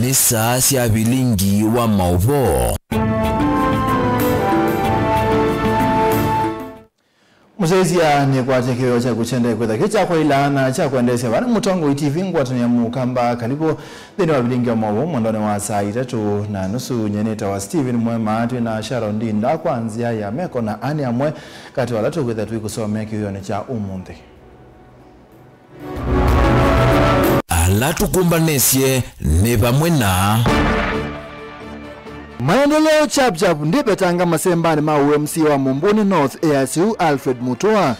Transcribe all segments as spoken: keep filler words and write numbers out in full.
Nĩ saa sya vilingi wa maũvoo. Mũsyaĩĩsya nĩkwatya kĩveo kyaku kyendee kwĩtha kĩ kya kwaĩla na kya kwendeesya vana Mũtongoi T V ngwatanĩo ya Mũkamba. Kalivu nthĩnĩ wa vilingi wa maũvoo mwendonĩ wa saa itatũ na nusu. Nyie nĩtawa Stephen Mwema, twĩ na Sharon Ndinda kwa nzĩa ya meko na anĩ amwe katĩ wa ala tũkwĩtha twĩkũsomea kĩvĩonĩ kya ũmũnthĩ. Ala tũkũmbanĩsye nĩ vamwe na Maendeleo Chap Chap ndĩvetanga masembanĩ ma ũ M C A wa Mumbuni North, Easiu Alfred Mutua.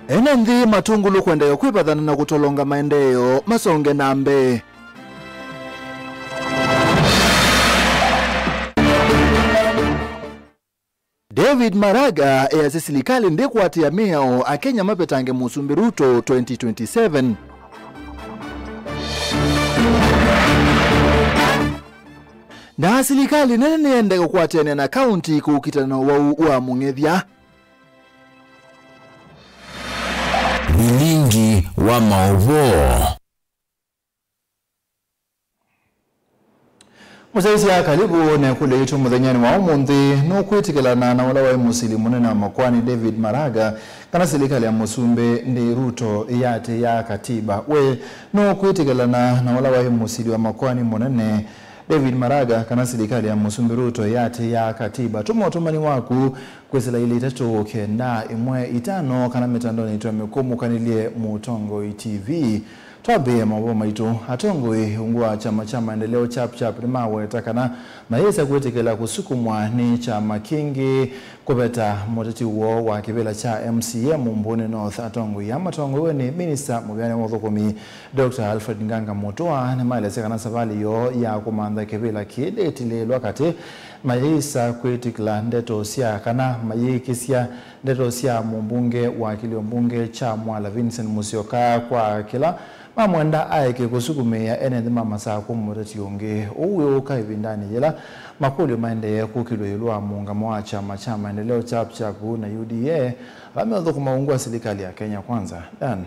Ene nthĩ matũngũlũ kwendeea kwĩvathana na kũtolonga maendeeo masonge na mbee. David Maraga easya silikalĩ ndĩkwatĩa mĩao Akenya mavetange Mũsumbĩ Ruto twenty twenty-seven. Na silikalĩ nene nĩyende kũkwatĩanĩa na kaunti kũkitana na ũwau wa mũng'ethya. Vilingi wa maũvoo. Mũsyaĩĩsya, kalivu na ĩkũlyo yitũ mũthenyanĩ wa ũmũnthĩ. Nũkwĩtĩkĩlana na ũla waĩ mũsili mũnene wa makoani David Maraga kana silikalĩ ya Mũsumbĩ Ndĩi Ruto ĩyatĩĩaa katiba? We nũkwĩtĩkĩlana na ũla waĩ mũsili wa makoani mũnene David Maraga kana silikalĩ ya Mũsumbĩ Ruto ĩyatĩĩaa katiba? Tũma ũtũmani waku kwĩsĩla ilĩ itatũ kenda ĩmwe itano kana mĩtandaonĩ yitũ ya mĩkũmũkanĩlye Mũtongoi T V. Twambĩĩe maũvoo maitũ. Atongoi ungu wa kyama kya Maendeleo Chap Chap nĩmaweta kana mayĩsa kwĩtĩkĩla kũsukumwa nĩ kyama kĩngĩ kũveta mũteti woo wa kĩvĩla kya M C A Mumbuni North. Atongoi aa matongoew'e nĩ minista mũvĩanĩ wa ũthũkũmi, Doctor Alfred Nganga Mutua, nĩmaelesya kana savalĩ yoo ya kũmantha kĩvĩla kĩĩ ndĩtilĩĩlwa katĩ mayĩsa kwĩtĩkĩla ndeto sya kana mayĩĩkĩsya ndeto sya mũmbunge wa kĩlio mbunge kya Mwala Vincent Musyoka kwa kĩla mamwenda aeke kũsukumĩĩa ene nthĩ ma Masakũ mũteti ũngĩ. Ũu wĩũka ĩvindanĩ yĩla makũlyo maendee kũkĩlw'a ĩũlũ wa mũũngamo wa kyama kya Maendeleo Chap Chap na U D A ala meũthũkũma ungu wa silikalĩ ya Kenya Kwanza. Dan.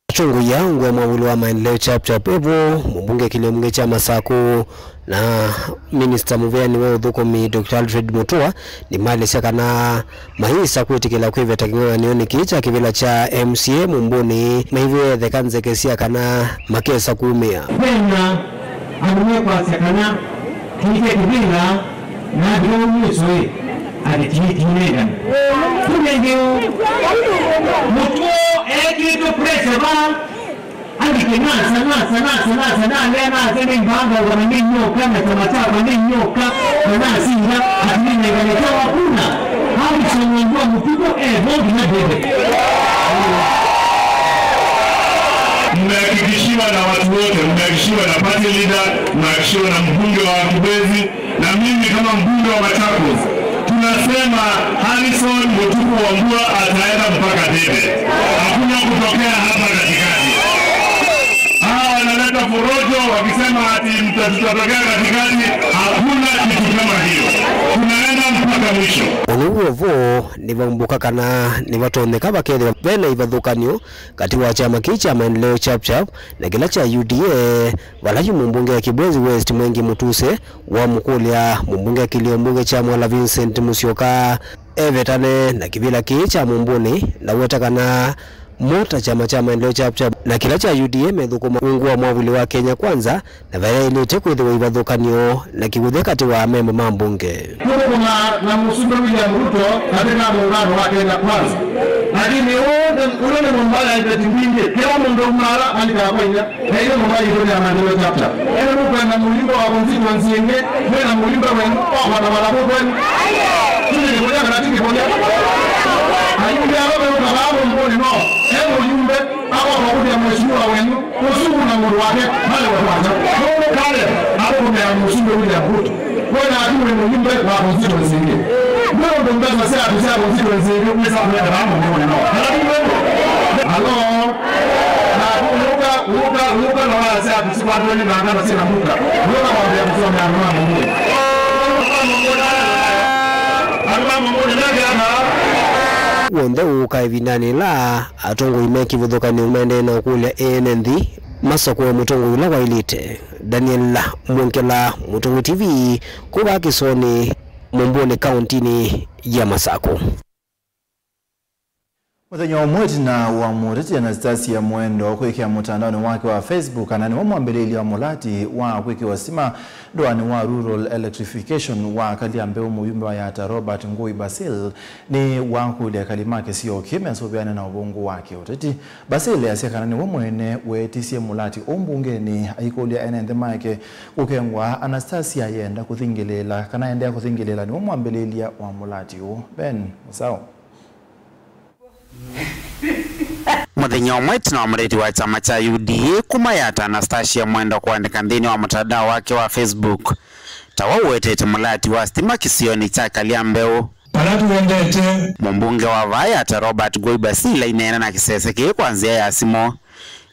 Atongoi aa ungu wa mwavuli wa Maendeleo Chap Chap, evo mũmbunge kĩlio mbunge kya Masakũ na minista mũvĩanĩ wa ũthũkũmi Doctor Alfred Mutua nĩmaelesya kana mayĩsa kwĩtĩkĩla kwĩveta kĩng'ang'anĩonĩ kĩĩ kya kĩvĩla kya M C A Mumbuni, maivetheka nzeke sya kana makesa kumĩa. Kwĩna andũ mekwasya kana kĩike kĩvĩla na andũ aumĩswe ĩ, ati ti, ti nengane. Kũnengeo mũtuo ekĩtwe pressure va andĩke nasa, nasa, nasa, nasa, nalea nasa nĩ mbanga ũkana nĩ nyoka na kyama kyakwa nĩ nyoka na nasinda ati nĩ nengane kya wakuna. Harrison Wambua Mũtuku e vo nginya ndĩve. Mmehakikishiwa na watu wote, mmehakikishiwa na party leader, mmehakikishiwa na mbunge wa Kibwezi, na mimi kama mbunge wa Machakos, tunasema Harrison Mũtuku Wambua ataenda mpaka debe. Hakuna kutokea hapa katikati. Hawa wanaleta furojo wakisema ati mta-, tutatokea katikati, hakuna kitu kama hiyo. Tunaenda mpaka mwisho. Ũndũ w'o vo nĩvaumbũka kana nĩvatonyeka vakethĩwa vena ivathũkanio katĩ wa kyama kĩĩ kya Maendeleo Chap Chap na kĩla kya U D A, vala yu mũmbunge wa Kibwezi West Mwengi Mutuse wamũkũlya mũmbunge wa kĩlio mbunge kya Mwala Vincent Musyoka evetane na kĩvĩla kĩĩ kya Mumbuni, na weta kana mo ta kyama kya Maendeleo Chap Chap na kĩla kya U D A methũkũma ungu wa mwavuli wa Kenya Kwanza, na vayaĩlĩte kwĩthĩwa ivathũkanio na kĩvũthya katĩ wa amemba ma mbunge. Tũkũkũna na Mũsumbĩ William Ruto katĩ ka mũungano wa Kenya Kwanza. Lakini ũũ nĩ, ũla nĩ mũmbala ya iveti mbingĩ. Kĩla mũndũ aumaala alikaa kwa inya. Na ile mũmbala itũ ya Maendeleo Chap Chap. Ene mũkwenda mũyumbe wa constituency ĩngĩ, mwĩna mũyumbe wenyu, okwata wala kũkwenu. Tũnĩ kĩkũlya kana ti kĩkũlya? Ayumbe ala meũka vaa mũmbũnĩ no, e mũyumbe, akoka kũthĩa mheshimiwa wenyu. Ũsu na mũndũ wake male watwacha. Nũndũ Caleb akũkũmĩa Mũsumbĩ William Ruto. We naku wĩ mũyumbe wa constituency ĩngĩ. Nũndũ mbesa syaku sya constituency ĩngĩ wĩsa kwenda vaa mũndũ mũnene. Kana ti kwenda? Alo? Naku ũka, ũka, ũka na waya syaku sikwatwe nĩ nganga na syĩna muka. Ũka kwambĩa kũsomea andũ ma mũndũ. Andũ ma mũndũ nĩ meke ata? w'onthe ũũka ĩvindanĩ yĩla atongoi me kĩvathũkany'o maendee na ũkũlya ene nthĩ masakũe mũtongoi ũla waĩlĩte. Daniel Mwongela, Mũtongoi T V, kuma Kĩsonĩ, Mũmbũnĩ, kauntinĩ ya Masakũ. Mũthenya ũmwe ĩtina wa mũteti Anastasia Mwendwa kwĩkĩa mũtandaonĩ wake wa Facebook kana nĩwe mwambĩlĩĩlya wa mũlati wa kwĩkĩwa sitima ndũanĩ wa Rural Electrification wa Kaliambeũ, mũyumbe wa Yatta Robert Ngũi Basil nĩwakũlya ekali ma kĩsio kĩĩ mesũvĩane na ũvũngũ wa kĩũteti. Basil easya kana nĩwe mwene weetisye mũlati ũũ mbungenĩ, aikũlya ene nthĩ make kũkengwa Anastasia yenda kũthingĩlĩĩla kana endeea kũthingĩlĩĩla nĩwe mwambĩlĩĩlya wa mũlati ũũ. Ben Mũsaũ. Mũthenya ũmwe ĩtina wa mũteti wa kyama kya U D A kuma Yatta Anastasia Mwendwa kũandĩka nthĩnĩ wa mũtandao wake wa Facebook ta wa ũwetete mũlati wa sitima kĩsionĩ kya Kaliambeũ, vala tũendete. Mũmbunge wa vaa Yatta Robert Ngũi Basil aineena na kĩsese kĩĩ kwa nzĩa ya simũ,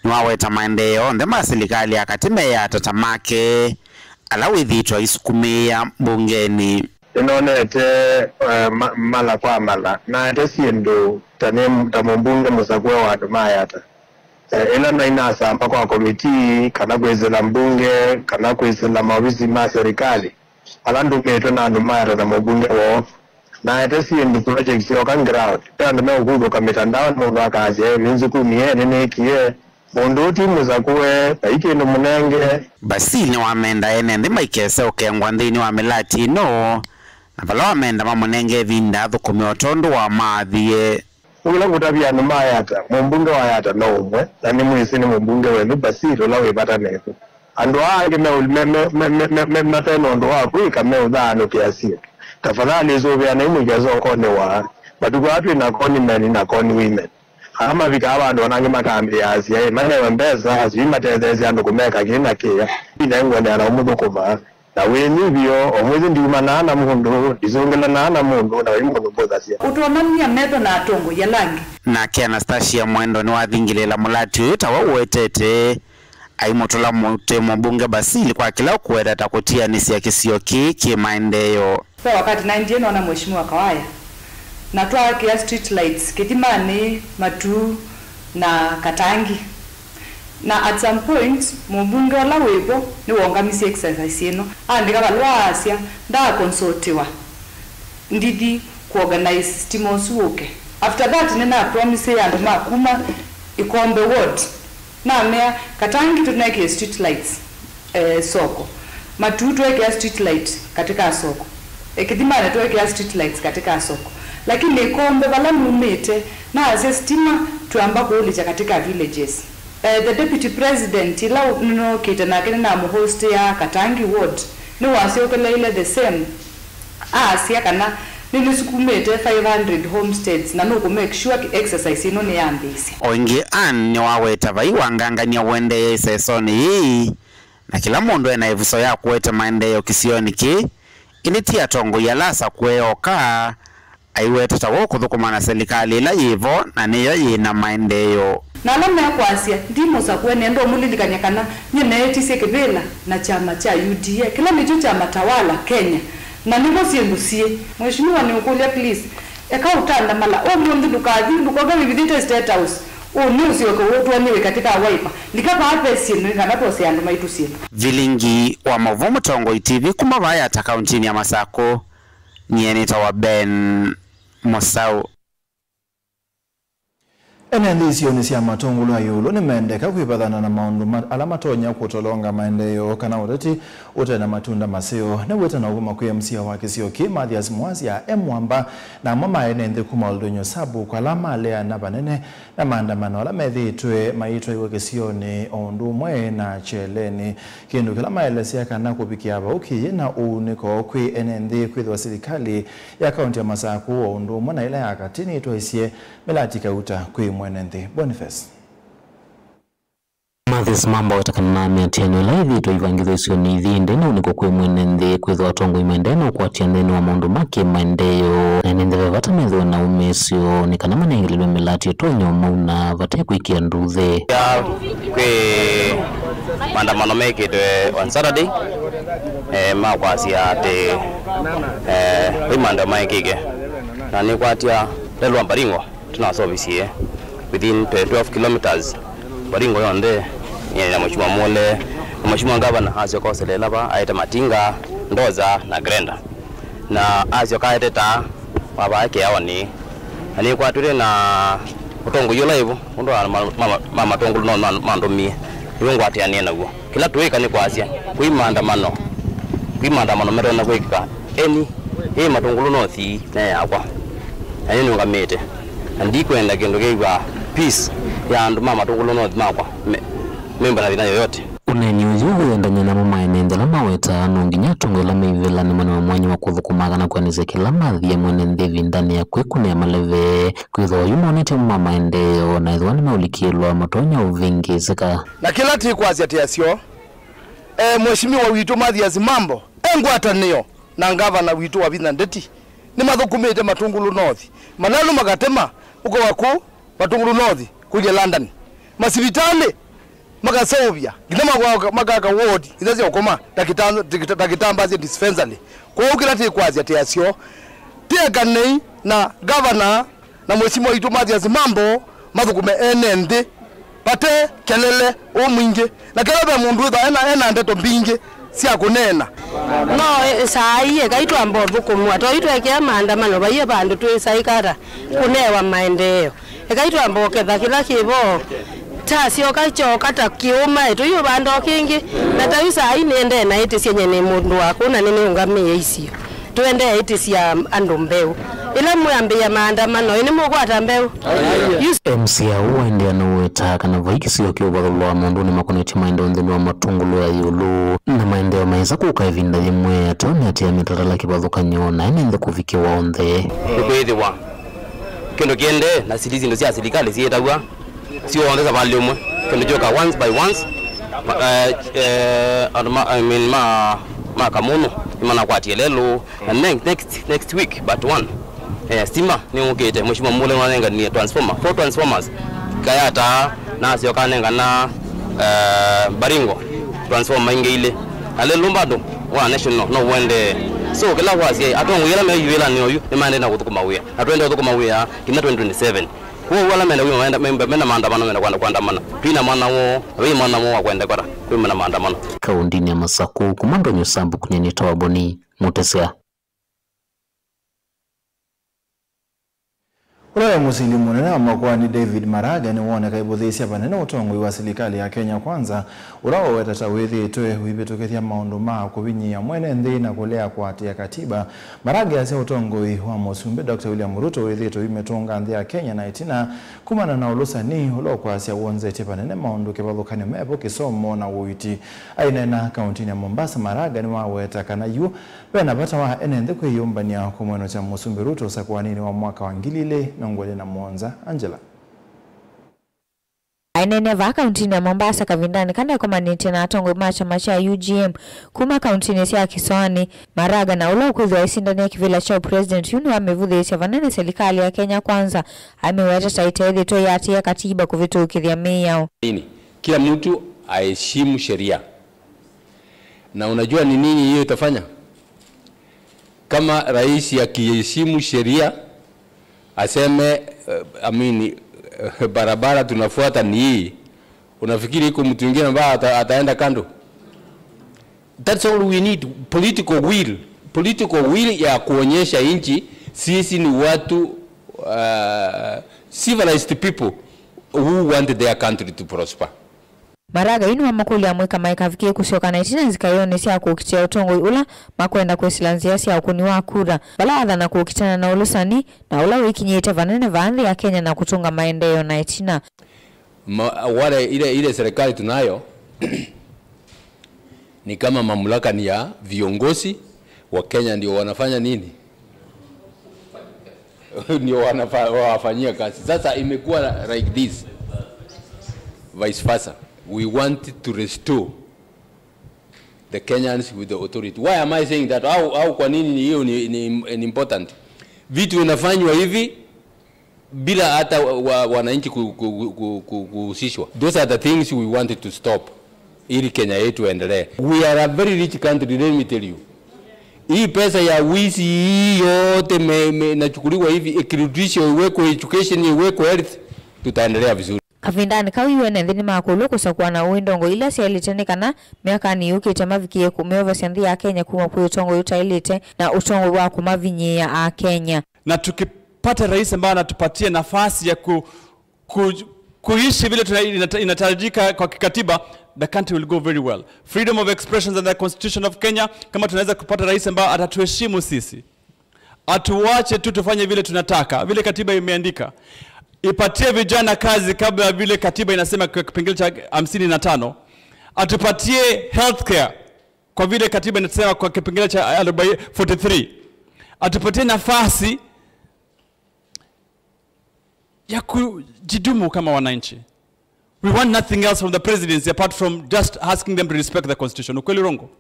nĩwaweta maendeeo onthe ma silikalĩ ya katĩ me Yatta ta make, ala wĩthĩĩtwe aisukumĩĩa mbungenĩ. Nĩnonete, eh, ma-, mala kwa mala, naete syĩndũ ta nĩ, ta mũmbunge mũsakũe wa andũ ma Yatta. Eh, ĩla naĩ nasamba kwa komitii, kana kwĩsĩla mbunge, kana kwĩsĩla maovisi ma serikali, ala ndũmĩtwe na andũ ma Yatta na mũmbunge woo. Naete syĩndũ, projects syoka ground. Ve andũ meũkuthũka mĩtandaonĩ, mũndũ akasya, "Ĩ, nĩnsukumie, nĩnĩkie." Mũndũ ũũ ti mũsakũe, vai kĩndũ mũnenge. Basil nĩwamenda ene nthĩ maikese ũkengwa nthĩnĩ wa mĩlati ĩno, na vala wamenda mamũnenge ĩvinda athũkũme o tondũ wamaathie. Ũla ngũtavya andũ ma Yatta, mũmbunge wa Yatta no ũmwe, na nĩmwĩsĩ nĩ mũmbunge wenyu Basil ũla wĩ vata nenyu. Andũ aa angĩ me, me, me, mate na ũndũ wa kwĩka meũthaanũkĩa syĩndũ. Tafadhali ĩsũvĩanai mũikese ũkonĩ wa matukũ aa twĩ na con men na con women. Ala mavikaa vandũ ona angĩ makambĩĩa asya, ĩ, manewe mbesa, asu imatetheesya andũ kũmeka kĩĩ na kĩĩ. Inengũendeea na ũmũthũkũma. Na wĩnyũ vyũ, o mwĩthĩ ndiumanaa na mũndũ, ndisũngĩlanaa na mũndũ, na vai mũndũ mbũthasya. Ũtonany'a metho na atongoi ala angĩ. Nake Anastasia Mwendwa nĩwathingĩlĩĩla mũlati ũyũ ta wa ũwetete, aimũtũla mũtĩ mũmbunge Basil kwa kĩla ũkũweta ta kũtianĩsya kĩsio kĩĩ kĩ maendeeo. Ve wakati naendie nona Mheshimiwa Kawaya, na twaakĩa street lights Kĩthimanĩ, Matuu, na Katangi. Na at some point, mũmbunge ũla wĩ vo nĩwoongamisye exercise ĩno, aandĩka valũa aasya ndaakonsoltiwa ndithi kũorganize sitima ũsu ũke. After that, nĩnapromise andũ ma kuma Ikombe Ward, namea, Katangi tũnekĩe street lights, eh, soko. Matuu twekĩa street light katĩ ka soko. Eh, Kĩthimanĩ twekĩa street lights katĩ ka soko. Lakini Ikombe vala numĩte, naasya sitima twamba kũũlĩkya katĩ ka villages. Eh, the deputy president, ĩla ũ-, nĩnookĩte nake nĩnamũhostĩa Katangi Ward, nĩwasyookeleile the same, aasya kana nĩnĩsukumĩte five hundred homesteads na nũkũ make sure exercise ĩno nĩyambĩĩsya. O ĩngĩ, Ann nĩwaweta vai wangangany'a ũendeee ĩsesonĩ yĩĩ, na kĩla mũndũ ena ĩvuso ya kũete maendeeo kĩsionĩ kĩĩ, ĩndĩ ti atongoi ala asakũe oka, aiweta ta wa ũkũthũkũma na silikalĩ ĩla yĩ vo na nĩyo yĩ na maendeeo. Na ala mekwasya ndi mũsakũe, nenda ũmũlilikany'a kana nyie neetisye kĩvĩla na kyama kya U D A, kĩla nĩkyo kyama tawala Kenya, na nĩvo syĩndũ syĩ. Mheshimiwa, nĩũkũlya, please, eka ũtandamala ũmũnthĩ, ndũkathi, ndũkoke wĩvithĩte State House. Ũnĩ ũsyoke ũtwony'e wĩ katĩ ka Wiper. Lika vaa ve syĩndũ nĩ kana twose andũ maitũ syĩndũ. Vilingi wa maũvoo Mũtongoi T V kuma vaa Yatta kauntinĩ ya Masakũ, nyie nĩtawa Ben Mũsaũ. Ene nthĩ isionĩ sya matũngũlũ ya ĩũlũ nĩmendeka kwĩvathana na maũndũ ma-, ala matonya kũtolonga maendeeo kana ũteti ũte na matunda maseo. Nĩwĩte na ũvuma kwĩ M C A wa kĩsio kĩĩ, Mathias Mwasya, e mwamba na amwe ma ene nthĩ kuma Oldonyo Sub, kwa ala maleana vanene na maandamano ala methĩĩtwe maitwaiwe kĩsionĩ o ũndũ ũmwe na kyeleni. Kĩndũ kĩla maelesya kana kũvikĩa vau kĩyĩ na ũunĩko kwĩ ene nthĩ kwĩthĩwa silikalĩ ya kaunti ya Masakũ o ũndũ ũmwe na ĩla ya katĩ nĩtwaisye mĩlati kauta kwĩ mwene nthĩ. Boniface. Mathias Mwamba aweta kana mĩatianĩo ĩla ĩthĩĩtwe ĩivangĩthw'a isionĩ ithi ĩndĩ nĩ ũnĩko kwĩ mwene nthĩ kwĩthĩwa atongoi maendee na ũkwatya nthĩnĩ wa maũndũ ma kĩmaendeeo, na ene nthĩ ve vata methĩwe na ũmĩĩsyo nĩ kana manengelelwe mĩlati ĩtonya ũmauna vate kwĩkĩa nduthĩ. Ya kwĩ maandamano mekĩtwe on Saturday, eh, ma kwasya atĩ, eh, vai maandamano maekĩke, na nĩkwatya Lelwa Baringo, tũnasovisye within twelve kilometers. Baringo yonthe, eh, na Mheshimiwa Mule, na Mheshimiwa Governor asyoka oselela va, aete matinga, ndoza, na grenda. Na asyoka aete taa, wavaa kĩaonĩ. Na nĩkwatw'ĩte na ũtongoi ũla ĩvo, ũndũ wa ma, ma, ma, ma matũngũlũ no ma, mandũmie. Nĩw'o ngwatĩanĩe naw'o. Kĩla tũĩka nĩ kwasya, kwĩ maandamano, kwĩ maandamano metonya kwĩkĩka. Eni, ĩ Matũngũlũ North nĩ yakwa. Na nĩnũngamĩte. Na ndikwenda kĩndũ kĩw'a peace ya andũ ma Matũngũlũ North makwa me, memba na thĩna yoyote. Ũneeni ũyũ wĩendany'a namo maenenthĩ ala mawetaa no nginya atongoi ala me ivĩlanĩ mone na mwanya wa kũthũkũma kana kwĩanĩsya kĩla mathie mwene nthĩ ĩvindanĩ ya kwĩkũnĩa maleve. Kwĩthĩwa yu monete mo ma maendeeo, na ethĩwa nĩmeũlikĩlwa, matonya ũvĩngĩĩsĩka. Na kĩla tĩkwasya tĩ asyo, e, Mheshimiwa witũ Mathias Mambo e ngwatanĩo na ngavana witũ Wavinya Ndeti nĩmathũkũmĩte Matũngũlũ North. Malelũ makatema ũkoa kũu Matũngũlũ North kũilya London. Masivitalĩ makaseũvya, nginya makaka, makaka ward ila sya ũkoma, ndakĩta-, ndakĩta-, ndakĩtambasya dispensary. Kwoou kĩla tĩkwasya tĩ asyo, tĩekanei na ngavana na Mheshimiwa witũ Mathias Mambo mathũkũme ene nthĩ, vate kelele ũ mwingĩ, na kethwa ve mũndũ wĩthwa ena, ena ndeto mbingĩ sya kũneena. No, e, saa ii, ekai twamba ũthũkũmwa, to yu twekea maandamano, vaiĩ vandũ twĩsaĩka ata kũnewa maendeeo. Ekai twamba ũketha kĩla kĩvo. Kyasyoka kyoka ta kĩũma, tũiũvanda o kĩngĩ. Na ta yu saa ii nĩendee na ĩtĩsya nye nĩ mũndũ wa kũu na nĩnĩũngamĩe isio. Tũendee ĩtĩsya andũ mbeũ. Ĩla mwĩambĩĩa maandamano, ĩ nĩmũkwata mbeũ? Yu M C A ũũ waendeea na ũweta kana vai kĩsio kĩũvathũlwa maũndũnĩ makonetye maendeeo nthĩnĩ wa Matũngũlũ ya ĩũlũ. Na maendeeo maĩsa kũka ĩvinda yĩmwe, atonya atĩa mĩtalatala kĩvathũkany'o na ene nthĩ kũvikĩwa onthe. Nĩkwĩthĩwa kĩndũ kĩendee na sili syĩndũ sya silikalĩ syĩtaw'a syonthe savalĩ ũmwe, kĩndũ kyũka once by once. Ma, eh, eh, andũ ma, I mean, ma, ma Kamũnũ nĩmanakwatie lelũ, na next, next, next week but one, eh, stima nĩyũkĩte. Mheshimiwa Mule nĩwanenganie transformer, four transformers, Kayata nasyoka anengana, eh, Baringo transformer ingĩ ilĩ, na lelũ bado wa national no ũendee. So kĩla wasya atongoi ala me ivĩlanĩ oyu nĩmaendee na kũthũkũma wĩa, na twende ũthũkũma wĩa nginya twenty twenty-seven. Kwoou ala menda wĩ menda, menda, menda maandamano, menda kwenda kuandamana. Twina mwana woo, na wĩ mwana woo wa kwenda kwata, kwĩ mena maandamano. Kaũndĩnĩ ya Masakũ, kuma Ndonyo Sub, nĩnĩtawa Boni Mũtesea. Ũla wĩ mũsili mũnene wa makoani David Maraga nĩwoneka aivũthĩĩsya vanene ũtongoi wa silikalĩ ya Kenya Kwanza, ũla waweta ta wĩthĩĩtwe ũivĩtũkĩthya maũndũ ma kũvinyĩĩa mwene nthĩ na kũlea kũatĩĩa katiba. Maraga asya ũtongoi wa Mũsumbĩ Doctor William Ruto wĩthĩĩtwe ũimĩtũnga nthĩ ya Kenya na ĩtina kumana na ũlũsani ũla ũkwasya wonzetye vanene maũndũ kĩvathũkany'o mevo kĩsomo na ũiiti. Aineena kaũntĩnĩ ya Mombasa, Maraga nĩwaweta kana yu ve na vata wa ene nthĩ kwĩyũmbany'a kũmwenũkya Mũsumbĩ Ruto ũsakũaninĩ wa mwaka wa ngili ilĩ mĩongo ĩlĩ na mũonza. Angela. Aineenea vaa kaũntĩnĩ ya Mombasa kavindanĩ kana ekomanĩtye na atongoi ma kyama kya U G M kuma kaũntĩnĩ sya Kĩsoanĩ, Maraga, na ũla ũkwĩthĩwa aisindanĩa kĩvĩla kya ũpresident yu nĩwamĩvũthĩĩsya vanene silikalĩ ya Kenya Kwanza, amĩweta ta ĩteethĩtwe ĩatĩĩa katiba kũvĩtũkĩthya mĩao. Nini? Kila mtu aheshimu sheria. Na unajua ni nini hiyo itafanya? Kama rais akiheshimu sheria, aseme, eh, I mean, eh, barabara tunafuata ni hii, unafikiri iko mtu mwingine ambaye ata-, ataenda kando? That's all we need, political will. Political will ya kuonyesha nchi sisi ni watu, uh, civilized people who want their country to prosper. Maraga yu nĩwamakũlya amwe kana maikavikĩe kũsyoka na ĩtina nzikaĩonĩ sya kũkitĩa ũtongoi ũla makwenda kwĩsĩla nzĩa sya ũkũni wa kura, vala athana kũkitana na ũlũsani na ũla wĩkinyĩte vanene vaa nthĩ ya Kenya na kũtũnga maendeeo na ĩtina. Ma, wale, ile, ile serikali tunayo ni kama mamlaka ni ya viongozi wa Kenya, ndio wanafanya nini? Ndio wanafa-, wawafanyia kazi. Sasa imekuwa like this. Vice versa. We want to restore the Kenyans with the authority. Why am I saying that? Au, au kwa nini ni hiyo ni, ni, ni important? Vitu inafanywa hivi bila hata wa, wa, wananchi ku-, ku-, ku-, ku-, kuhusishwa. Those are the things we wanted to stop ili Kenya yetu endelee. We are a very rich country, let me tell you. Hii pesa ya wizi hii yote me, me, inachukuliwa hivi, ikirudishwa iwekwe education, iwekwe health, tutaendelea vizuri. Kavindanĩ kau, yu ene nthĩ nĩmakũlw'a kũsakũa na ũĩ ndongoi ila syaĩlĩte nĩ kana myakanĩ yũkĩte mavikĩe kũmyovosya nthĩ ya Kenya kuma kwĩ ũtongoi ũtaĩlĩte na ũtongoi wa kũmavinyĩĩa Akenya. Na tukipata rais ambaye anatupatia nafasi ya ku, ku, kuishi vile tuna, inata, inatarajika kwa kikatiba, the country will go very well. Freedom of expressions and the constitution of Kenya, kama tunaweza kupata rais ambaye atatuheshimu sisi, atuwache tu tufanye vile tunataka, vile katiba imeandika. Ipatie vijana kazi kabla vile katiba inasema kwa kipengele cha hamsini na tano. Atupatie healthcare kwa vile katiba inasema kwa kipengele cha arobaini, forty-three. Atupatie nafasi ya kujidumu kama wananchi. We want nothing else from the presidency apart from just asking them to respect the constitution. Ukweli, urongo?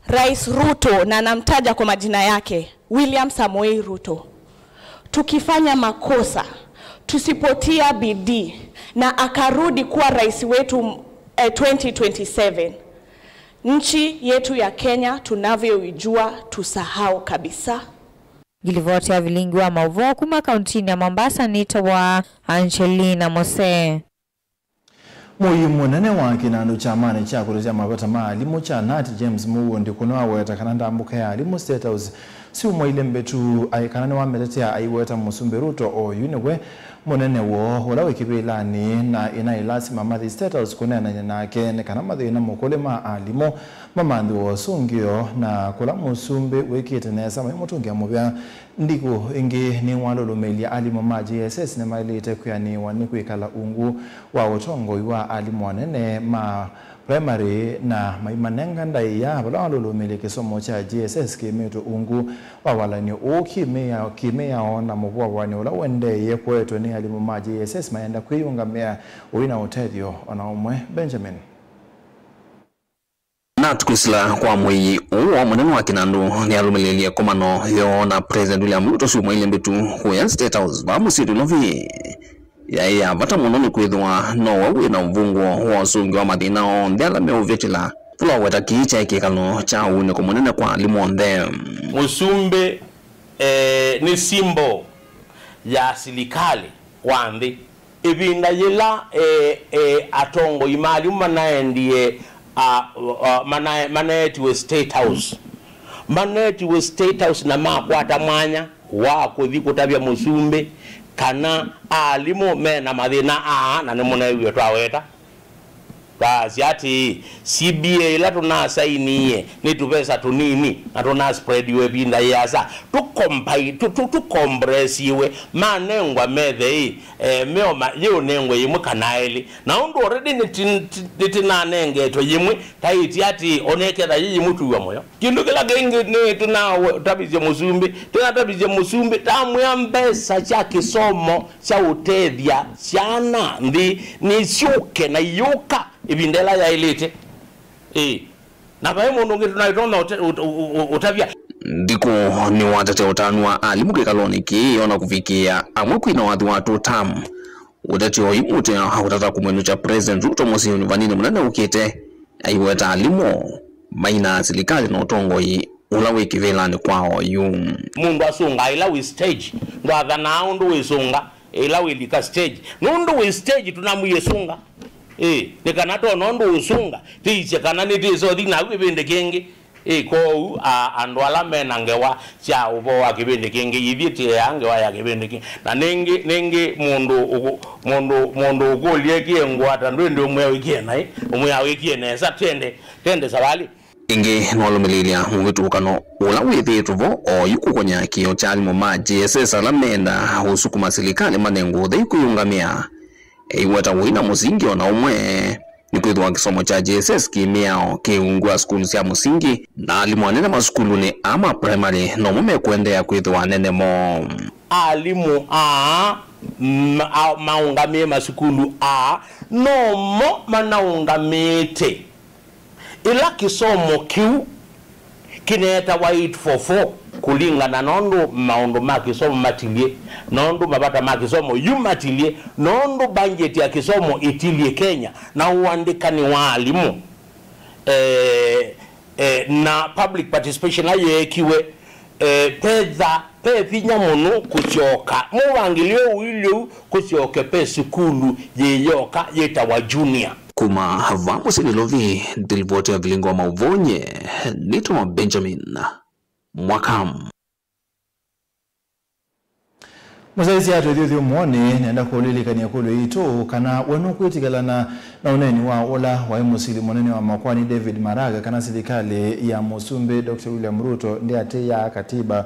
Rais Ruto, na namtaja kwa majina yake, William Samoei Ruto, tukifanya makosa, tusipotia bidii na akarudi kuwa rais wetu, eh, twenty twenty-seven, nchi yetu ya Kenya tunavyoijua tusahau kabisa. Ngilivoti ya vilingi wa maũvoo kuma kauntinĩ ya Mombasa nĩtawa Angelina Mose. Mũii mũnene wa kĩnandũ kya kyamanĩ kya kũtetya mavata ma alimũ kya nat, James Mũuo Ndikũ, nĩwaweta kana ndambũka ya alimũ State House syumwa ilĩ mbĩtu, ai-, kana nĩwametetea aiweta Mũsumbĩ Ruto oyu nĩwe mũnene woo ũla wĩ kĩvĩlanĩ, na ĩnaĩ lasima mathi State House kũneenany'a nake nĩ kana mathĩna mũkũlĩ ma alimũ mamanthĩwe ũsũngĩo, na kũla mũsumbĩ wĩkĩte nesa maimũtũngĩa mũvea. Ndikũ ĩngĩ nĩwalũlũmĩĩlya alimũ ma J S S nĩmaĩlĩte kwĩanĩĩwa nĩ kwĩkala ungu wa ũtongoi wa alimũ anene ma primary, na maimanenga ndaĩa vala walũlũmĩĩlya kĩsomo kya J S S kĩmĩtwe ungu wa walany'o ũũ kĩmĩao, kĩmĩao na mũvũavanĩ ũla ũendeeye kũetwe nĩ alimũ ma J S S mayenda kwĩyũngamĩa ũi na ũtethyo ona ũmwe. Benjamin. Nat kwĩsĩla kwa mũii ũũ wa mũnene wa kĩnandũ nĩalũmĩlĩlye komano yoo na President William Ruto syumwa ilĩ mbĩtu kũya State House vaa mũsyĩ Nairobi. Yaĩ ya vata mũno nĩkwĩthĩwa nowe wĩ na ũvũngũo wa ũsũngĩo wa mathĩna onthe ala meũvĩtĩla. Vala waweta kĩĩ kyaĩ kĩkalo kya ũunĩko mũnene kwa alimũ onthe. Mũsumbĩ, eh, nĩ symbol ya silikalĩ wa nthĩ. Ĩvinda yĩla, eh, eh, atongoi ma alimũ manaendie, ah, ah, mana-, manaetiwe State House, manaetiwe State House na makwata mwanya wa kũthi kũtavya mũsumbĩ kana alimũ me na mathĩna aa, na nĩmũneewie twaweta. Twasya atĩĩ, C B A ĩla tũnasainie nĩ tũvesa tũnini na tũnaspreadiwe ĩvinda yĩasa, tũkompai-, tũ-, tũ-, tũkompresiwe, manengwa methe ĩ, eh, meo ma-, yĩũnengwe yĩmwe kana elĩ. Na ũndũ already nĩti-, nĩti-, nĩtĩnanengetwe yĩmwe, taĩtye atĩĩ, oneketha yĩ yĩmwe twĩw'a mũyo. Kĩndũ kĩla kĩngĩ nĩ tũnatavisye mũsumbĩ, tũnatavisye mũsumbĩ, tamwĩa mbesa sya kĩsomo sya ũtethya syana nthĩ nĩsyũke na iyũka ĩvinda ĩla yaĩlĩte. Ĩĩ. Na vai mũndũ ũngĩ tũnaĩtonya ũte-, ũte-, ũ-, ũ-, ũtavya. Ndikũ nĩwatete ũtanu wa alimũ kĩkalonĩ kĩĩ ona kũvikĩĩa amwe kwina wathi wa two term. Ũteti oyu mũtĩ ũtata kũmwĩnũkya President Ruto mũsyĩ ũnyuvaninĩ mũnene ũkĩte, aiweta alimũ maina silikalĩ na ũtongoi ũla wĩ kĩvĩlanĩ kwa oyu. Mũndũ asũngaa ĩla wĩ stage, ndwathanaa ũndũ wĩsũnga ĩla wĩlika stage. Nũndũ wĩ stage tũnamwie sũnga. Ĩĩ, nĩ kana tona ũndũ ũsũnga, tĩisye kana nĩtĩsothi naku ĩvĩndĩ kĩngĩ. Ĩ, kwoou, a, andũ ala me na ngewa sya ũvoo wa kĩvĩndĩ kĩngĩ, ithyĩ twĩaa ngewa ya kĩvĩndĩ kĩngĩ. Na nĩngĩ, nĩngĩ mũndũ ũkũ-, mũndũ, mũndũ ũkũlya ĩkĩe ngũa ta ndwĩ ndĩ ũmwĩa wĩkĩe naĩ, ũmwĩa wĩkĩe nesa, twende, twende savalĩ. Ĩngĩ nĩwalũmĩlĩĩlya mũvĩtũkano ũla wĩthĩĩtwe vo oyu kũkonya kĩo kya alimũ ma J S S ala menda ũsukuma silikalĩ manengwe ũthei kwĩyũngamĩa. Eiweta ũi na mũsingi o na ũmwe, nĩkwĩthĩwa kĩsomo kya J S S kĩ mĩao kĩ ungu wa sukulu sya mũsingi, na alimũ anene masukulunĩ aa ma primary nomo mekũendeea kwĩthĩwa anene moo. Alimũ aa ma-, a-, maũngamĩe masukulu aa nomo manaũngamĩte. Ĩla kĩsomo kĩu kĩneetawa eight four four kũlingana na ũndũ maũndũ ma kĩsomo matilyĩ, na ũndũ mavata ma kĩsomo yu matilyĩ, na ũndũ mbangyeti ya kĩsomo ĩtilyĩ Kenya, na ũandĩkani wa alimũ, eh, Eh, na public participation ĩla yeekiwe, eh, petha ve vinya mũno kũsyoka mũvangĩlyo ũilyĩ ũu kũsyoke ve sukulu yĩyoka yĩtawa junior. Kuma va mũsyĩ Nairobi, nĩ livoti ya vilingo wa maũvonye, nĩtwa Benjamin Mwaka. Mũsyaĩĩsya atwĩthĩ ũthyũmũonĩ, nenda kũlilikany'a ĩkũlyo yitũ kana we nũkwĩtĩkĩlana na ũneeni wa ũla waĩ mũsili mũnene wa makoani David Maraga kana silikalĩ ya Mũsumbĩ Doctor William Ruto ndĩatĩĩaa katiba.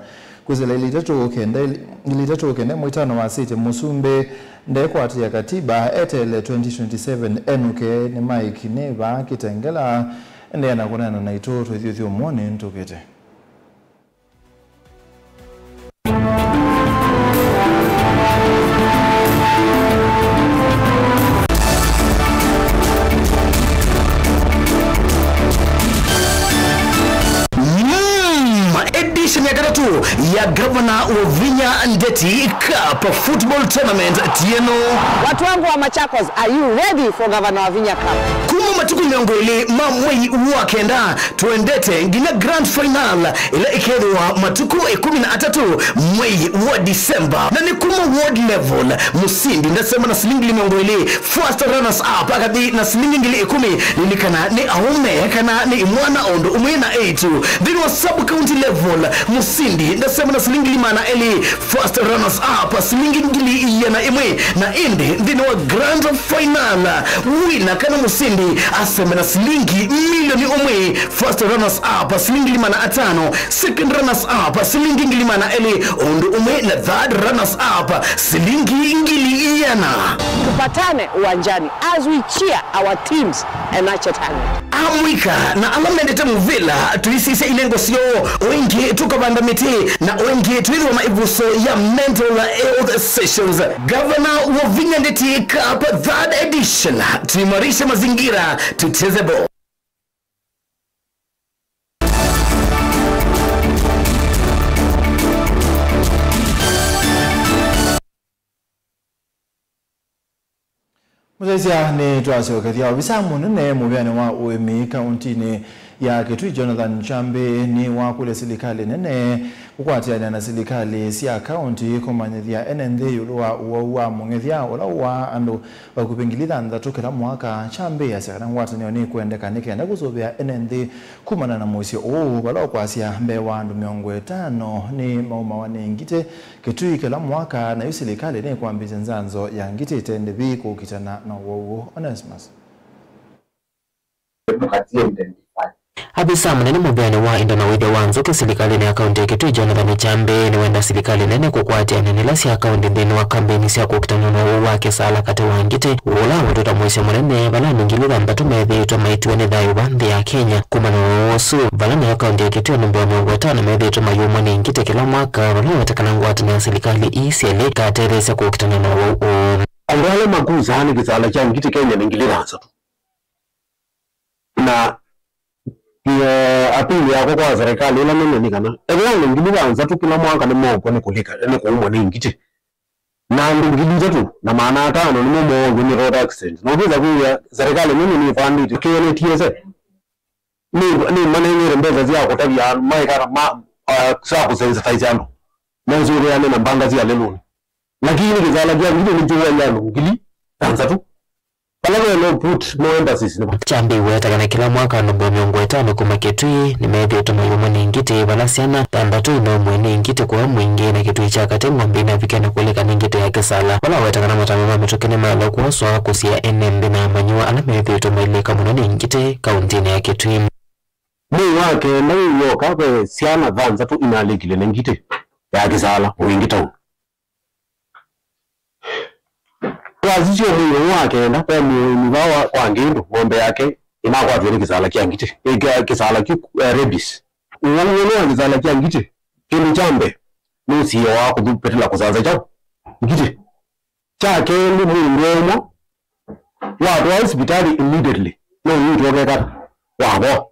Kwĩsĩla ngili itatũ kenda, ngili itatũ kenda ĩmwe itano wasĩtye Mũsumbĩ ndekwatĩĩa katiba, eteele twenty twenty-seven enũke. Nĩ Mike nĩ vaa Kitengela, endeea na kũneena naitũ twĩthĩ ũthyũmũonĩ nĩtũkĩte. Mm, edition ya katatũ ya Gavana Wavinya Ndeti Cup Football Tournament tieno. Watu wangu wa Machakos, are you ready for Governor Wavinya Cup? Kuma matukũ mĩongo ĩlĩ ma mwei wa kenda, tũendete nginya grand final ĩla ĩkethĩwa matukũ ĩkũmi na atatũ mwei wa December. Na nĩ kuma ward level, mũsindi ndasema na silingi ngili mĩongo ĩlĩ, first runners up akathi na silingi ngili ĩkũmi. Lilikana nĩ aũme kana nĩ imwana o ũndũ ũmwe na eĩtu. Nthĩnĩ wa sub county level, mũsindi ndasema na silingi ngili maana elĩ, first runners up silingi ngili iana ĩmwe. Na ĩndĩ nthĩnĩ wa grand final, wina kana mũsindi aseme na silingi milioni ũmwe, first runners up silingi ngili maana atano, second runners up silingi ngili maana elĩ, o ũndũ ũmwe na third runners up silingi ngili iana. Tupatane uwanjani as we cheer our teams and nurture talent. Amũika na ala mendete mũvĩla, tũisisya ilengo syoo, o ĩngĩ tũkavanda mĩtĩ, na o ĩngĩ twĩthĩwa na ĩvuso ya mental health sessions. Governor Wavinya Ndeti Cup third edition, tuimarishe mazingira, tucheze ball. Mũsyaĩĩsya, nĩtwasyokethya. Ovisa mũnene mũvĩanĩ wa ũĩmi kaũntinĩ ya Kitui, Jonathan Chambi, nĩwakũlya silikalĩ nene kũkwatĩanĩa na silikalĩ sya kaũnti kũmanyĩthya ene nthĩ ĩũlũ wa ũwau wa mũng'ethya ũla ũwaa andũ vakuvĩ ngili thanthatũ kĩla mwaka. Chambi asya kana ngwatanĩo nĩkwendeka nĩ kenda kũsũvĩa ene nthĩ kumana na mũisyo ũũ, vala ũkwasya mbee wa andũ mĩongo ĩtano nĩmaumawa nĩ ngitĩ Kitui kĩla mwaka, na yu silikalĩ nĩkwambĩĩsya nzanzo ya ngitĩ ĩte ndĩvi kũkitana na ũwau ũũ. Onesmus. Avisa mũnene mũvĩanĩ wa indo na ũĩthya wa nzũkĩ silikalĩnĩ ya kaũnti ya Kitui, Jonathan Chambi, nĩwenda silikalĩ nene kũkwatĩanĩa na ila sya kaũnti nthĩnĩ wa kambeini sya kũkitana na ũwau wa kĩsala katĩ wa ngitĩ, ũla wetwe ta mũisyo mũnene vala andũ ngili thanthatũ methĩĩtwe maitiwe nĩ thayũ va nthĩ ya Kenya kumana na ũwau ũsu, vala nayo kaũnti ya Kitui andũ mbee wa mĩongo ĩtano methĩĩtwe mayũmwa nĩ ngitĩ kĩla mwaka, vala wetekana ngwatanĩo ya silikalĩ ii syelĩ ikatetheesya kũkitana na ũwau ũũ. Andũ ala makusaa nĩ kĩsala kya ngitĩ Kenya nĩ ngili thanthatũ. Na, eh, appeal yakwa kwa serikali ĩla nene nĩ kana, ethĩwa andũ ngili thanthatũ kĩla mwaka nĩmokw'a nĩ kũlika, nĩ kũumwa nĩ ngitĩ, na andũ ngili itatũ na maana atano nĩmo mookw'a nĩ road accident, na ũkĩsa kwĩw'a serikali nene nĩvandĩte kĩene T S A, nĩ, nĩmaneng'ete mbesa sya kũtavya andũ maĩkana ma, uh, sya kũsensitize andũ mesũvĩane na mbanga sya lelũnĩ. Lakini kĩsala kya ngitĩ nĩkĩũaie andũ ngili thanthatũ. Vala ve no put more emphasis nĩ va? Kyambĩĩwe ta kana kĩla mwaka andũ mbee mĩongo ĩtano kuma Kitui nĩmethĩĩtwe mayũmwa nĩ ngitĩ, vala syana thanthatũ inoomwe nĩ ngitĩ kũya mwingĩ, na Kitui kya katĩ ng'ombe inavike na kũlika nĩ ngitĩ ya kĩsala. Vala weta kana matambya ma mĩtũkĩ nĩmaĩle kwoswa kũsiĩa ene nthĩ na amanyĩw'a ala methĩĩtwe mailĩka mũno nĩ ngitĩ kaũntĩnĩ ya Kitui. Mwei wa kenda wĩ w'oka, ve syana thanthatũ inalĩkile nĩ ngitĩ ya kĩsala Mwingi Town. Twasisya mwei ũũ wa kenda, ve mũĩmi vaa wa, wa Ngindu, ng'ombe yake ĩnakwatw'e nĩ kĩsala kya ngitĩ, ĩ, kya, kĩsala kyu, eh, rabies. Ũwau ũnene wa kĩsala kya ngitĩ, kĩndũ kya mbee, nũsiĩawa kũvĩtĩla kũsanza kyaũ? Ngitĩ. Kya kelĩ, mũndũ ũmwe watwawa sivitalĩ immediately, no ũitwa ũkekata wavoa.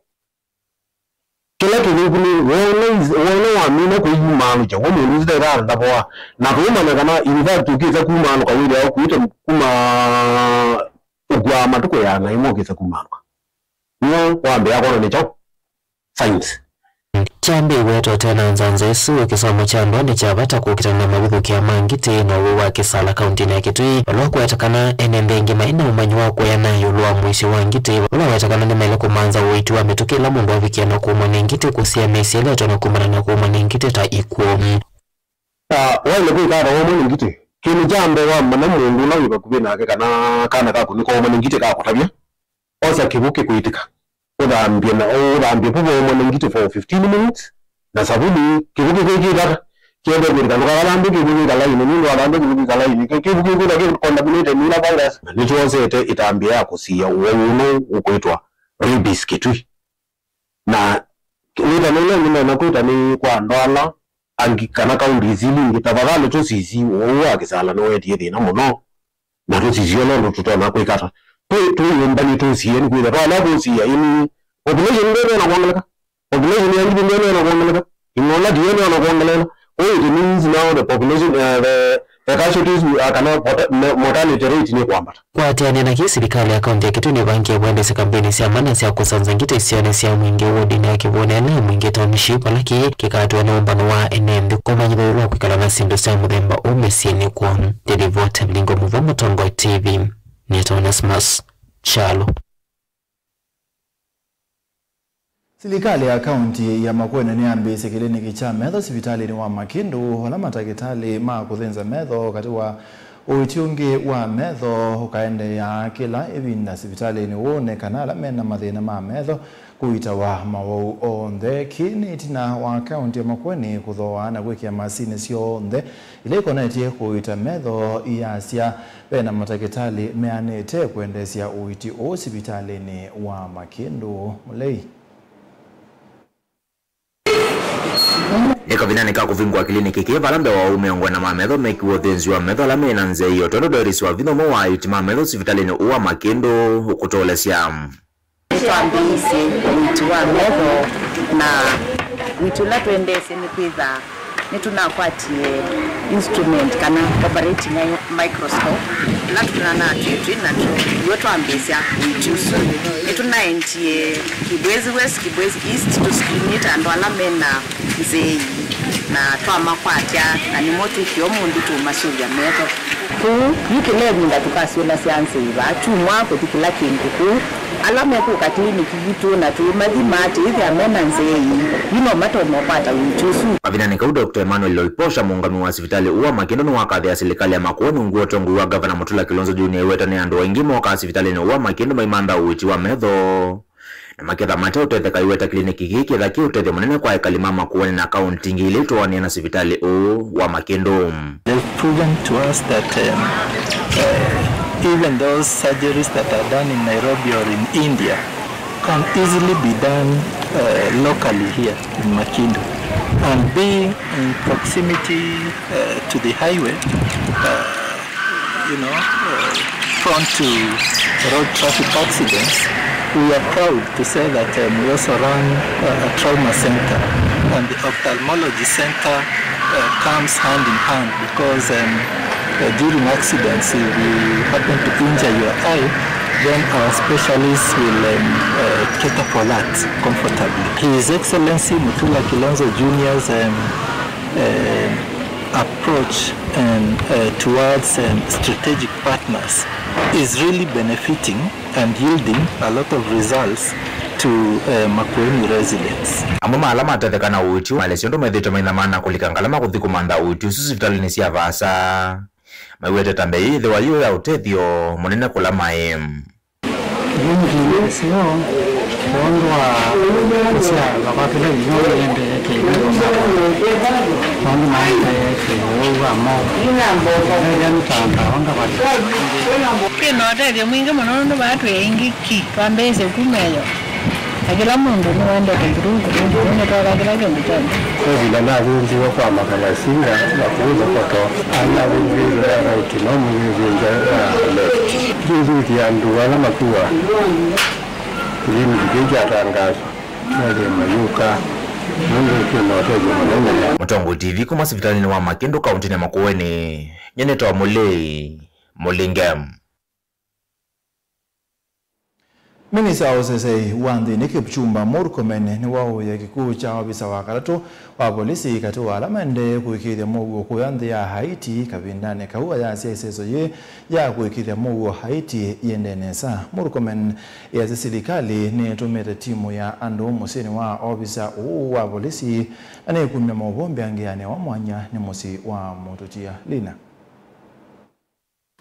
Kĩla kĩthũku nĩ wona is-, wona wamina kwĩyumaalũkya, we mũndũ ũsu ndavoa. Na tũũmanya kana, in fact, ũkĩsa kumaalũka wĩthĩawa ũkuĩte kuma ũkua matukũ ĩana ĩmwe ũkĩsa kumaalũka. Nĩwe wambĩĩa kwona nĩ kyaũ? fines. Kyambĩĩw'e tũte na nzanza ĩsu, kĩsomo kya ndũa nĩ kya vata kũkitana na mavithũkĩa ma ngitĩ na ũwau wa kĩsala kauntinĩ ya Kitui, vala ũkwete kana ene nthĩ aingĩ maĩ na ũmanyi wa kũea na ĩũlũ wa mũisyo wa ngitĩ, vala weta kana nĩmaĩle kũmantha ũiiti wa mĩtũkĩ ĩla mũndũ avikie na kũumwa nĩ ngitĩ, kũsiĩa mĩsyĩ ĩla ĩtonya kumana na kũumwa nĩ ngitĩ ta ikw'ũ. Ah, waĩle kwĩka ata waumwa nĩ ngitĩ? Kĩndũ kya mbee, wamanya mũndũ ũla wĩ vakuvĩ nake kana kana kaku nĩkoumwa nĩ ngitĩ kakũtavya, osa kĩw'ũ kĩkũitĩka, ũthambye na ũthambye vu vaumwa nĩ ngitĩ for fifteen minutes na savuli. Kĩw'ũ kĩkwĩkĩtaka kĩende kwĩtĩka, ndũkathambye kĩw'ũ kĩkalaini, nũndũ wathambya kĩw'ũ kĩkalaini, kĩ- kĩw'ũ kĩkwĩthwa kĩ contaminated nĩ ila virus. Na nĩtwosete ĩtambya ya kũsiĩa ũwau ũno ũkwĩtwa rabies Kitui. Na wĩtano ũla ũngĩ ndonya kwĩta nĩ kwa andũ ala angĩ kana counties ili ingĩ, tafadhali tũsisi ũwau wa kĩsala nĩwetie thĩna mũno, na tũsisi ũla ũndũ tũtonya kwĩka ata. Twĩ twĩyũmbani tũsie nĩ kwĩtha twalea kũsia ini population ndĩneena kwongeleka, population ya ngitĩ ndĩneena kwongeleka, inola tiyo nĩona kwongelela. Kwa hiyo it means now the population, uh, the, the casualties, uh, kana pota- mo- mortality rate nĩ kwambata. Kũatĩanĩa na kĩĩ, silikalĩ ya kaunti ya Kitui nĩvangie kũendesya kambĩni sya mana sya kũsanza ngitĩ isionĩ sya mwingĩ wodinĩ ya Kĩvũnene, Mwingĩ Township, vala kĩĩ kĩkatw'a nĩ ũmbano wa ene nthĩ kũmanyĩthw'a ĩũlũ wa kwĩkala na syĩndũ sya mũthemba ũũ mĩsyĩnĩ kwoo. Ndĩlivoti Mlingo Mũvwa, Mũtongoi T V, nĩtawa Onesmus Kyalo. Silikalĩ ya kaunti ya Makueni nĩyambĩĩsye kĩliniki kya metho sivitalĩnĩ wa Makĩndũ, vala matakĩtalĩ ma kũthĩnza metho katĩ wa ũiiti ũngĩ wa metho ũkaendeea kĩla ĩvinda sivitalĩnĩ ũũ, nĩ kana ala mena mathĩna ma metho kũitawa mawau onthe. Kĩĩ nĩ ĩtina wa kaunti ya Makueni kũthooa na kwĩkĩa masinĩ syonthe ila ikonetye kũita metho iyasya vena matakĩtalĩ meanĩte kũendeesya ũiiti ũũ sivitalĩnĩ wa Makĩndũ. Mũlei. Nĩ kavindanĩ ka kũvingũa kĩliniki kĩĩ, vala mbee wa ũu mĩongo ĩna ma metho mekiwe ũthĩnzi wa metho ala me na nzĩa ĩyo, tondũ Doris Wavinya, ũmwe wa aiti ma metho sivitalĩnĩ ũũ wa Makĩndũ, ũkũtũelesya. Nĩtwambĩĩisye ũiiti wa metho, na ũiiti ũla twendeesye nĩ kwĩtha nĩtũnakwatie instrument kana operating microscope, ĩla tũnanatwĩtwĩ natw'o nĩw'o twambĩĩsya ũiiti ũsu. Nĩtũnaendie Kibwezi West, Kibwezi East, tũscreenĩte andũ ala mena nzei, na twamakwatya, na nĩmo twĩkĩe ũmũnthĩ tũmasũvya metho. Kũu, yu kĩla ĩvinda tũkasũlasya nzei vaa, kyumwa kũthi kĩla kĩngĩ kũu. Ala mekũka kĩliniki yitũ na tũimathima atĩ ĩthĩa mena nzei, yu no matonya ũkwata ũiiti ũsu. Kavindanĩ kau, Doctor Emmanuel Loiposha, mũũngamĩi wa sivitalĩ ũũ wa Makĩndũ, nĩwakathĩa silikalĩ ya Makueni ungu wa ũtongoi wa Ngavana Mutula Kilonzo Junior aiweta nĩ andũ aingĩ mokaa sivitalĩnĩ ũũ wa Makĩndũ maimantha ũiiti wa metho. Na maketha mate ũtetheka aiweta kĩliniki kĩĩ kĩtha kĩ ũtethyo mũnene kwa ekali ma Makueni na kaunti ingĩ ila itwaanĩe na sivitalĩ ũũ wa Makĩndũ. They've proven to us that, um, uh, even those surgeries that are done in Nairobi or in India can easily be done, uh, locally here in Makĩndũ and be in proximity, uh, to the highway, uh, you know, uh, prone to road traffic accidents. We are proud to say that, um, we also run, uh, a trauma center, and the ophthalmology center, uh, comes hand in hand because, um, uh, during accidents, if you happen to injure your eye, then our specialists will, um, uh, cater for that comfortably. His Excellency Mutula Kilonzo Junior's, um, um, approach and, uh, towards, um, strategic partners is really benefiting and yielding a lot of results to, uh, Makueni residents. Amwe ma ala matetheka na ũiiti ũũ maelesya ũndũ methĩĩtwe maithamana kũlika ngalama kũthi kũmantha ũiiti ũsu sivitalĩnĩ sya vaasa. Maiwete ta mbee ĩĩ yĩthĩwa yĩ ya ũtethyo mũnene kũla maĩ. Ĩndĩ nĩseo kwondũ wa kũsyaĩwa kwa kĩla inyũ nĩendee kĩw'ũ, maũndũ maendee kĩw'ũ wa mo. Ethĩa nĩtangawa ngavati. Twĩ na ũtethyo mwingĩ mũno nũndũ vaa twĩ aingĩ ki twambĩĩsye kuma ĩyo, na kĩla mũndũ nĩwendete ngurungu, nũndũ nĩtweka kĩla kĩndũ kyonthe. Kwa ĩvinda nathĩnziwe kwa makalasinga na kũu thokoto, ala nĩthĩnziwe ya right, no mũthĩnzie nza ya left. Nĩthĩnzie andũ ala makuaa kĩliniki kĩu kyatangaaswa methĩe mayũka, nũndũ twĩ na ũtethyo mũnene. Mũtongoi T V kuma sivitalĩnĩ wa Makĩndũ, kaũntĩnĩ ya Makueni, nyie nĩtawa Mũlei Mũlinge. Minista wa ũsesei wa nthĩnĩ Kipchumba Murkomen nĩwaũĩa kĩkw'ũ kya ovisa wa katatũ wa volisi katĩ wa ala maendee kũĩkĩĩthya mũuo kũya nthĩ ya Haiti kavindanĩ kau ayasya ĩseso yĩĩ ya kũĩkĩĩthya mũuo Haiti yĩendee nesa. Murkomen easya silikalĩ nĩtũmĩte timũ ya andũ mũsyĩnĩ wa ovisa ũũ wa volisi na nĩkumya maũvoo mbeangeanĩ wa mwanya nĩ mũsyĩ wa mũtũtia Lina.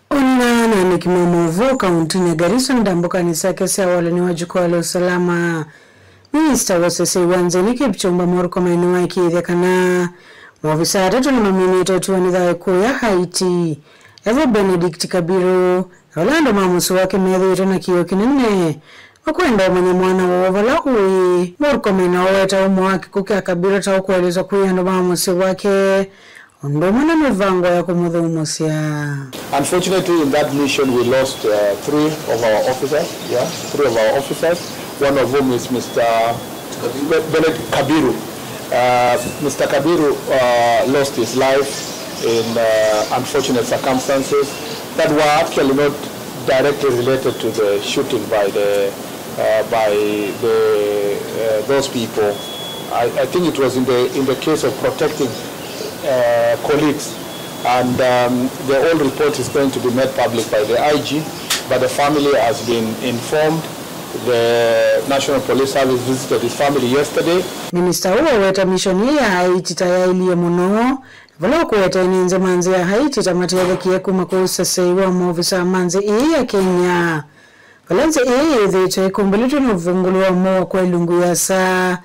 Ona na andĩki ma maũvoo kauntinĩ ya Garissa ndambũkanĩ syake sya walany'o wa jukwaa la usalama, minista wa ũsesei wa nthĩnĩ Kipchumba Murkomen nĩwaĩkĩĩthya kana maovisa atatũ nĩmaminĩte ũtũanĩ thayũ kũya Haiti. Ethĩwa Benedict Kabiru na ũla andũ ma mũsyĩ wake methĩĩtwe na kĩĩo kĩnene, makwenda ũmanya mwana woo vala ũĩ. Murkomen aweta ũmwe wa kĩkw'ũ kya Kabiru ta ũkũeleswa kwĩ andũ ma mũsyĩ wake ũndũ ũmwe na mĩvango ya kũmũthũmũsya. Unfortunately, in that mission, we lost uh, three of our officers. Yeah, three of our officers. One of whom is Mister Be- Bennett Kabiru. Uh, Mister Kabiru uh, lost his life in uh, unfortunate circumstances that were actually not directly related to the shooting by the uh, by the uh, those people. I, I think it was in the in the case of protecting uh, colleagues, and um, the whole report is going to be made public by the I G. But the family has been informed. The National Police Service visited his family yesterday. Minista ũũ aweta mishoni ĩĩ ya Haiti ta yaĩlye mũno, na vala ũkũweta ene nzĩ ma nzĩ ya Haiti ta matethekie kuma kwa ũsesei wa maovisa ma nzĩ ĩĩ ya Kenya. Vala nzĩ ĩĩ yĩthĩĩtwe ĩkumbĩlĩtwe nĩ ũvungũlu wa mũuo kwa ilungu ya saa,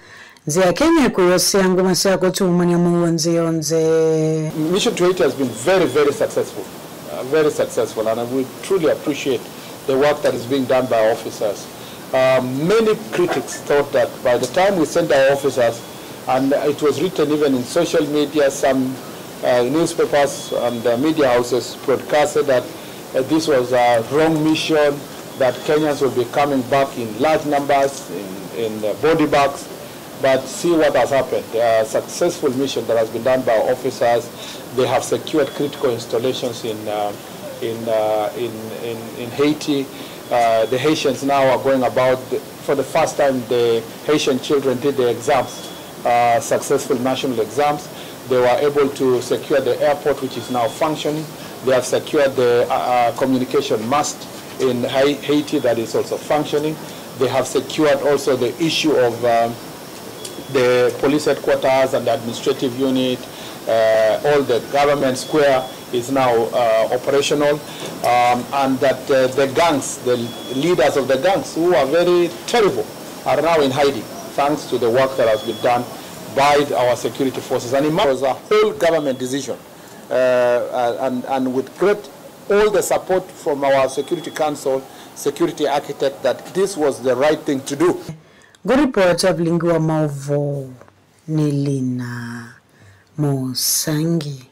nzĩ ya Kenya ĩkũyosea nguma sya kũtumany'a mũuo nzĩ yonthe. Mission to Haiti has been very, very successful. Uh, very successful, and we truly appreciate the work that is being done by our officers. Uh, many critics thought that by the time we sent our officers, and it was written even in social media, some uh, newspapers and uh, media houses broadcasted that uh, this was a wrong mission, that Kenyans will be coming back in large numbers, in, in uh, body bags. But see what has happened. A successful mission that has been done by our officers. They have secured critical installations in, uh, in, uh, in, in, in Haiti. Uh, the Haitians now are going about, the, for the first time, the Haitian children did the exams, uh, successful national exams. They were able to secure the airport, which is now functioning. They have secured the uh, uh, communication mast in Hai- Haiti that is also functioning. They have secured also the issue of um, the police headquarters and the administrative unit, uh, all the government square is now uh, operational, um, and that uh, the gangs, the leaders of the gangs who are very terrible, are now in hiding thanks to the work that has been done by our security forces. And it was a whole government decision, uh, and, and with great all the support from our Security Council, security architect, that this was the right thing to do. Ngũripota vilingi wa maũvoo nĩ Lina Mũsangi.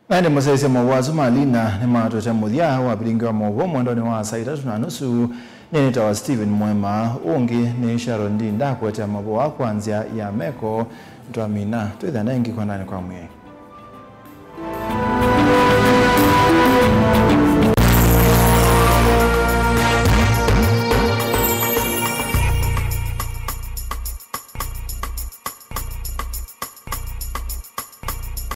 Na ĩndĩ mũsyaĩĩsya maũvoo asu ma Lina nĩmatũete mũthya wa vilingi wa maũvoo mwendonĩ wa saa itatũ na nusu. Nĩnĩtawa Stephen Mwema, ũngĩ nĩ Sharon Ndinda kũetea maũvoo kwa nzĩa ya meko. Twamina twĩthĩa na ĩngĩ kwandanĩ kwa mwĩai.